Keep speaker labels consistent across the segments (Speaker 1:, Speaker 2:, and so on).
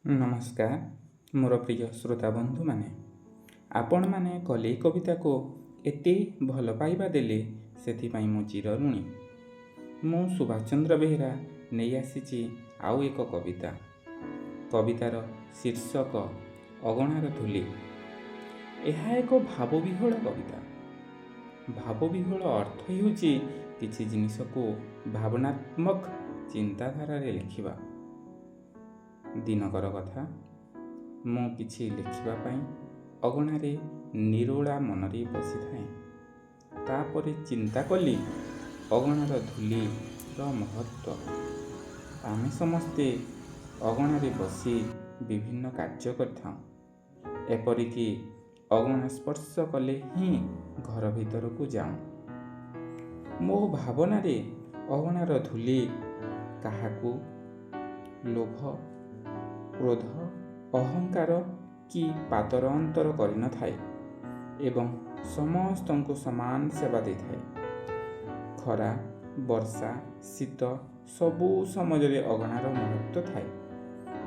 Speaker 1: ନମସ୍କାର ମୋର ପ୍ରିୟ ଶ୍ରୋତା ବନ୍ଧୁମାନେ, ଆପଣମାନେ କଲେଇ କବିତାକୁ ଏତେ ଭଲ ପାଇବା ଦେଲେ, ସେଥିପାଇଁ ମୁଁ ଚିରଋଣୀ। ମୁଁ ସୁଭାଷ ଚନ୍ଦ୍ର ବେହେରା ନେଇ ଆସିଛି ଆଉ ଏକ କବିତା। କବିତାର ଶୀର୍ଷକ ଅଗଣାର ଧୂଳି। ଏହା ଏକ ଭାବବିହ୍ୱଳ କବିତା। ଭାବବିହ୍ୱଳ ଅର୍ଥ ହେଉଛି କିଛି ଜିନିଷକୁ ଭାବନାତ୍ମକ ଚିନ୍ତାଧାରାରେ ଲେଖିବା। ଦିନକର କଥା, ମୁଁ କିଛି ଲେଖିବା ପାଇଁ ଅଗଣାରେ ନିରୋଳା ମନରେ ବସିଥାଏ। ତାପରେ ଚିନ୍ତା କଲି ଅଗଣାର ଧୂଳିର ମହତ୍ତ୍ୱ। ଆମେ ସମସ୍ତେ ଅଗଣାରେ ବସି ବିଭିନ୍ନ କାର୍ଯ୍ୟ କରିଥାଉ। ଏପରିକି ଅଗଣା ସ୍ପର୍ଶ କଲେ ହିଁ ଘର ଭିତରକୁ ଯାଉ। ମୋ ଭାବନାରେ ଅଗଣାର ଧୂଳି କାହାକୁ ଲୋଭ, କ୍ରୋଧ, ଅହଙ୍କାର କି ପାତର ଅନ୍ତର କରିନଥାଏ ଏବଂ ସମସ୍ତଙ୍କୁ ସମାନ ସେବା ଦେଇଥାଏ। ଖରା, ବର୍ଷା, ଶୀତ ସବୁ ସମୟରେ ଅଗଣାର ମହତ୍ତ୍ୱ ଥାଏ।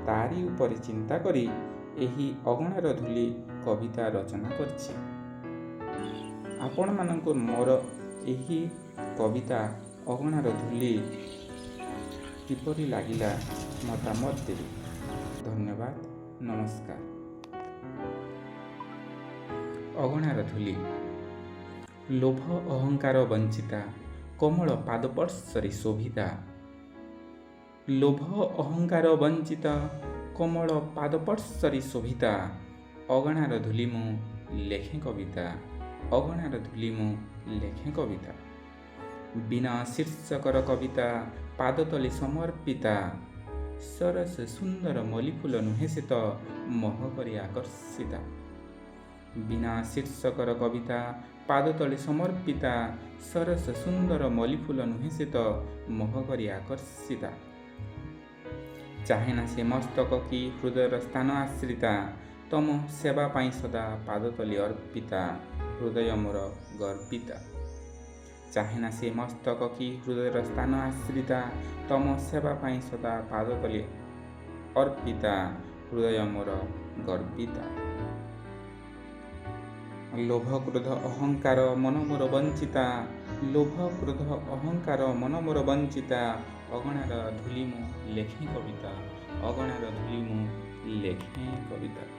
Speaker 1: ତାରି ଉପରେ ଚିନ୍ତା କରି ଏହି ଅଗଣାର ଧୂଳି କବିତା ରଚନା କରିଛି। ଆପଣମାନଙ୍କୁ ମୋର ଏହି କବିତା ଅଗଣାର ଧୂଳି କିପରି ଲାଗିଲା ମତାମତ ଦେବେ। ଧନ୍ୟବାଦ, ନମସ୍କାର। ଅଗଣାର ଧୂଳି। ଲୋଭ ଅହଙ୍କାର ବଞ୍ଚିତା କୋମଳ ପାଦସ୍ପର୍ଶରେ ଶୋଭିତା। ଲୋଭ ଅହଙ୍କାର ବଞ୍ଚିତା କୋମଳ ପାଦସ୍ପର୍ଶରେ ଶୋଭିତା, ଅଗଣାର ଧୂଳି ମୁଁ ଲେଖେ କବିତା, ଅଗଣାର ଧୂଳି ମୁଁ ଲେଖେ କବିତା। ବିନା ଶୀର୍ଷକର କବିତା ପାଦତଳେ ସମର୍ପିତା, ସରସ ସୁନ୍ଦର ମଲ୍ଲିଫୁଲ ନୁହେଁ ସେ ତ ମୋହ କରି ଆକର୍ଷିତା। ବିନା ଶୀର୍ଷକର କବିତା ପାଦତଳେ ସମର୍ପିତା, ସରସ ସୁନ୍ଦର ମଲ୍ଲିଫୁଲ ନୁହେଁ ସେ ତ ମୋହ କରି ଆକର୍ଷିତା। ଚାହେଁନା ସେ ମସ୍ତକ କି ହୃଦୟର ସ୍ଥାନ ଆଶ୍ରିତା, ତମ ସେବା ପାଇଁ ସଦା ପାଦତଳେ ଅର୍ପିତା, ହୃଦୟ ମୋର ଗର୍ବିତା। ଚାହେଁନା ସେ ମସ୍ତକ କି ହୃଦୟର ସ୍ଥାନ ଆଶ୍ରିତା, ତମ ସେବା ପାଇଁ ସଦା ପାଦତଳେ ଅର୍ପିତା, ହୃଦୟ ମୋର ଗର୍ବିତା। ଲୋଭ କ୍ରୋଧ ଅହଙ୍କାର ମନ ମୋର ବଞ୍ଚିତା, ଲୋଭ କ୍ରୋଧ ଅହଙ୍କାର ମନ ମୋର ବଞ୍ଚିତା, ଅଗଣାର ଧୂଳି ମୁଁ ଲେଖେ କବିତା, ଅଗଣାର ଧୂଳି ମୁଁ ଲେଖେ କବିତା।